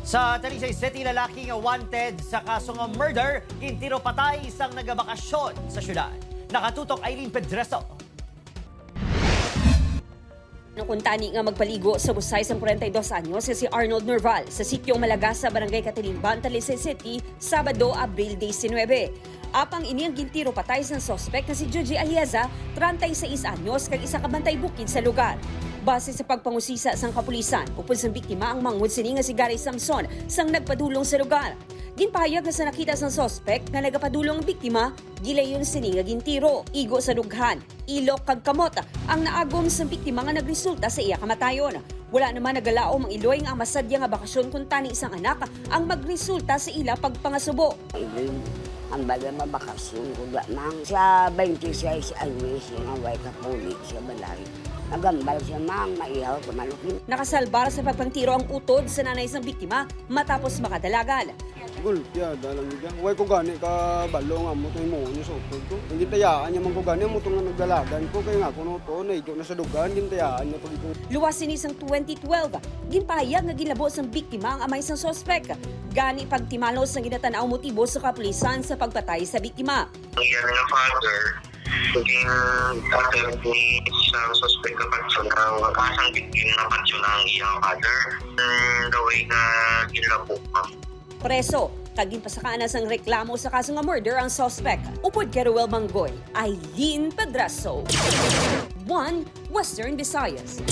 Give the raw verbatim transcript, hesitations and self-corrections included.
Sa Talisay City, lalaki nga wanted sa kaso nga murder, gintiro patay sang nagabakasyon sa syudad. Nakatutok, Eileen Pedreso. Nakuntani nga magpaligo sa busay sang kwarenta y dos anyos nga si Arnold Norval sa sityong Malagasa, Barangay Catilingban, Talisay City, Sabado, Abril diecinuebe. Apang ini ang gintiro patay sang suspek nga si Joji Alieza, treinta y seis anyos, kag isa ka bantay bukid sa lugar. Base sa pagpangusisa sang kapulisan, upod sang biktima ang manghod sini nga si Gary Samson sang nagpadulong sa lugar. Ginpahayag nga sa nakita sang suspek nga nagapadulong ang biktima, gilayon sini nga gintiro. Igo sa dughan, ilok kag kamot ang naagom sang biktima nga nagresulta sa iya kamatayon. Wala naman nagalaom ang iloy nga ang masadya nga bakasyon kuntani sang anak ang magresulta sa ila pagpangasubo. Iling, ang bala mabakasyon ko da mang sa twenty-six anyos nga way kapuli sa balay. Nagambal siya mang maihaw sa malukin. Nakasalbar sa pagpangtiro ang utod sa nanay sang biktima matapos makadalagan. Gulpiada lang gid. Way ko gani ka balo nga amo to himuon niya sa utod ko. Ang gintayaan niya man ko gani amo to nga nagdalagan ko kay nga kuno to naigo na sa dugan, gintayaan niya pag ito. Luwas sini sang twenty twelve, ginpahayag nga ginlabo sang biktima ang amay sang suspek. Gani pagtimalos ang ginatan-aw motibo sa kapulisan sa pagpatay sa biktima. Ang iya nga father, gin-attempt ni sang suspect nga patyon ang asang victim nga patyon ang iyang father. Ang the way nga ginlabo, ma'am. Preso kag ginpasakaan na sang reklamo sa kaso nga murder ang suspek. Upod kay Roel Manggoy, Eileen Pedraso, One Western Visayas.